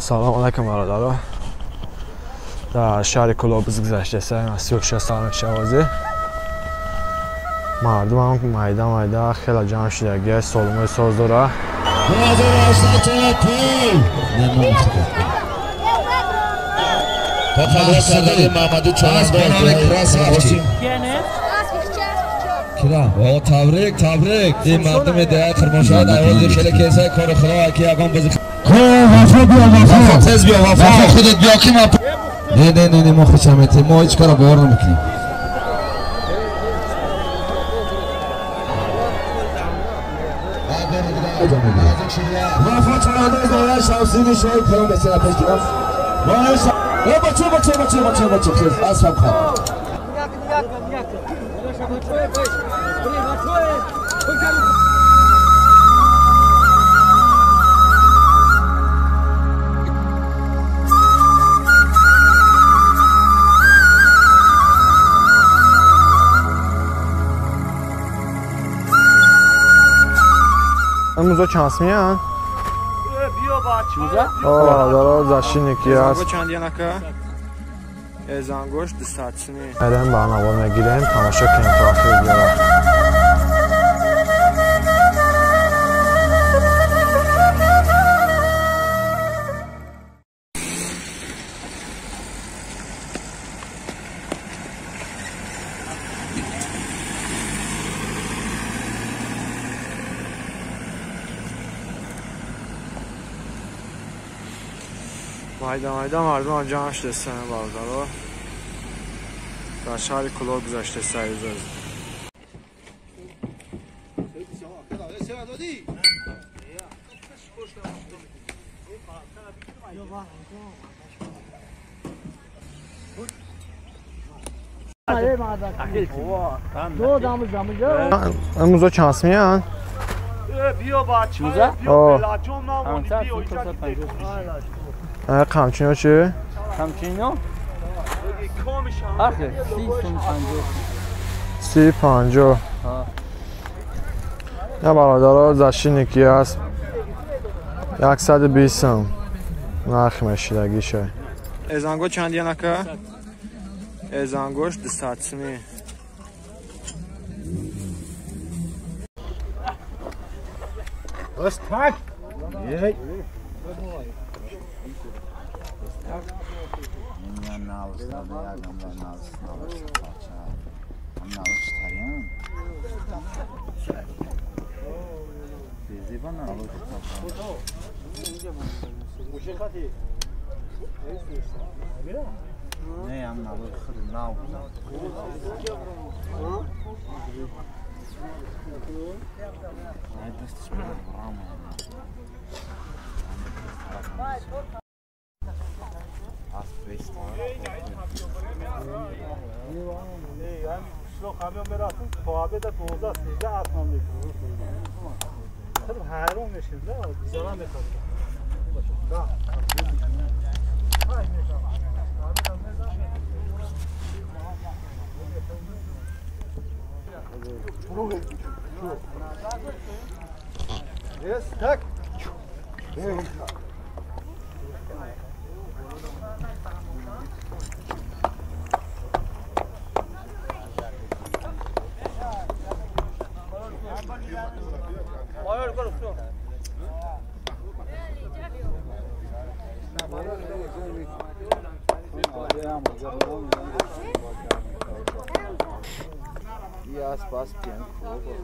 Салом алайкум бародаро. Дар шаҳри Кӯлоб гузаштаем аз 36 сар мешавозӣ. Мардум ҳам майда майда хеле ҷамъ шудагӣ, солимои соз дора. 2800 пул. Табрик, табрик. Ин мардуми деҳаи Қирмоншоҳ айвози хеле кесаи кори худо ки ягон бози Вафо биё, Вафо. Тез биё, Вафо. Вафо худат биё ки ма Не, не, не, не, мо хуш омадем. Мо ҳеҷ кора бовар намекунем. Вафо чарандоз ноя шамсини шоҳи пирон бесера пеш гирифт. Ноя бача, бача, бача, бача, бача, хез, асфам хат. امروز چند میان؟ برادرها زشینکی هست. چند ینکه؟ زنگوش 200 سمی. الان برنامه میگیریم تماشا کنیم تا آخر ویدیو. Майда майда мардум ҷамъ шудастанд бародаро. Дар шаҳри Кӯлоб гузаштаст рӯз. امروز چند میان؟ قمچینو چی؟ قمچینو؟ آخه 30 50. نه برادرها زشینکی هست 120 هم نرخ مشیدگی شه. ازانگو چند ینکه؟ ازانگوش 200 سمی. بس تک.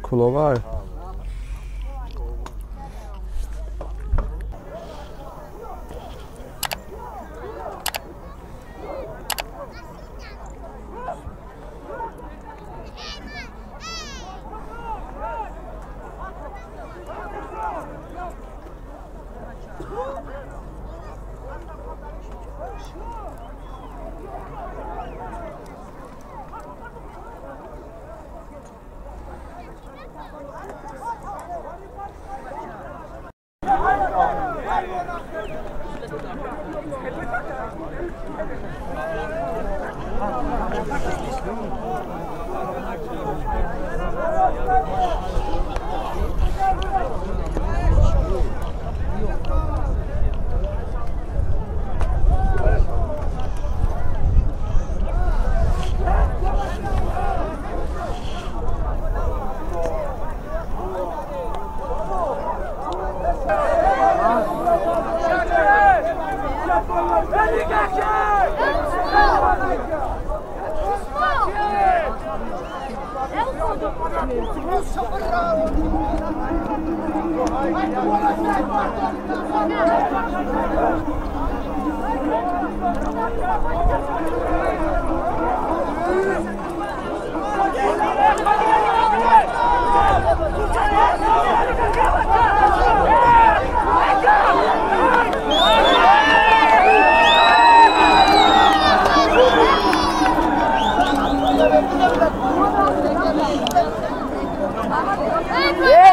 Куловай.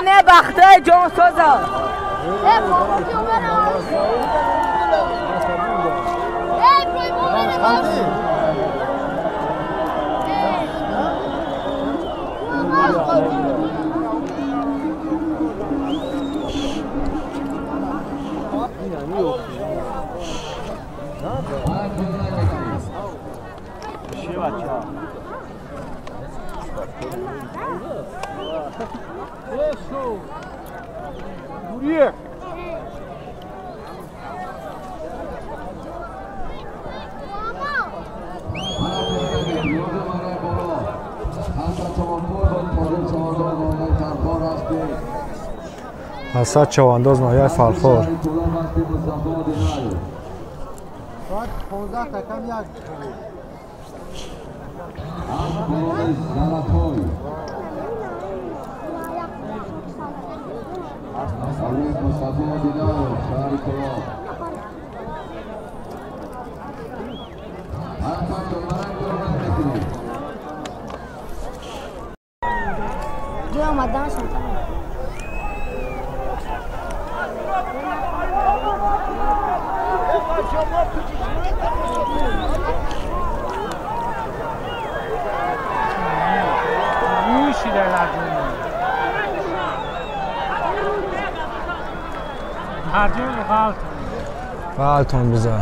نه بخته جان سازا. Асад Чавандоз ноҳияи Фархор. Qalton bizə.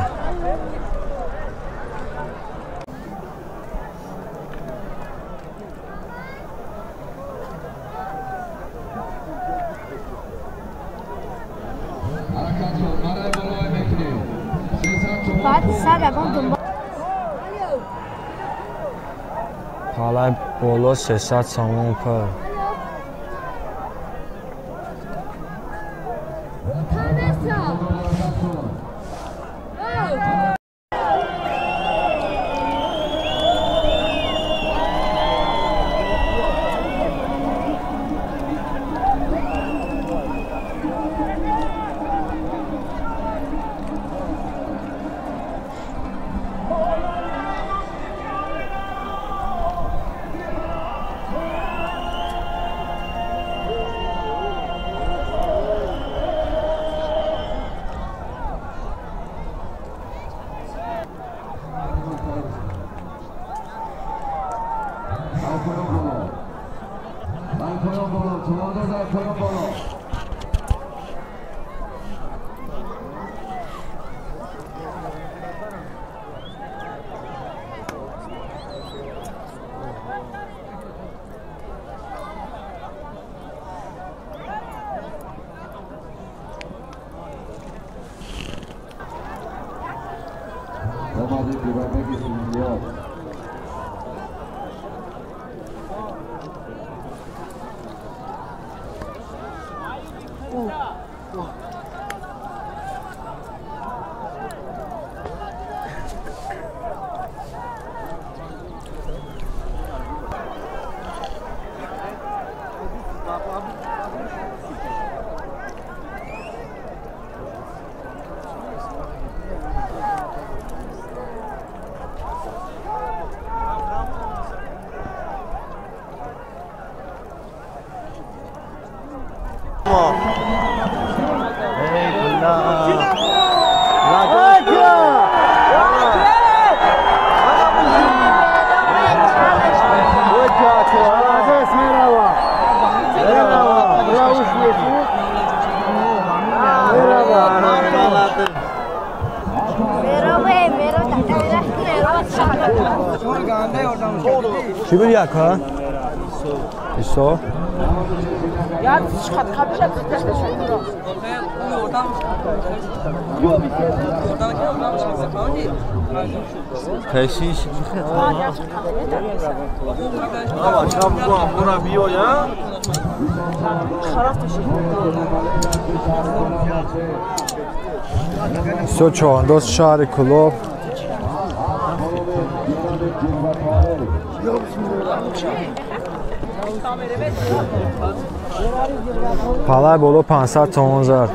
Палай боло 300 сомон пул. Чӣ буд як ҳа? Исо? Все чавандоз шаҳри Кӯлоб. Палай боло 500 сомон зад.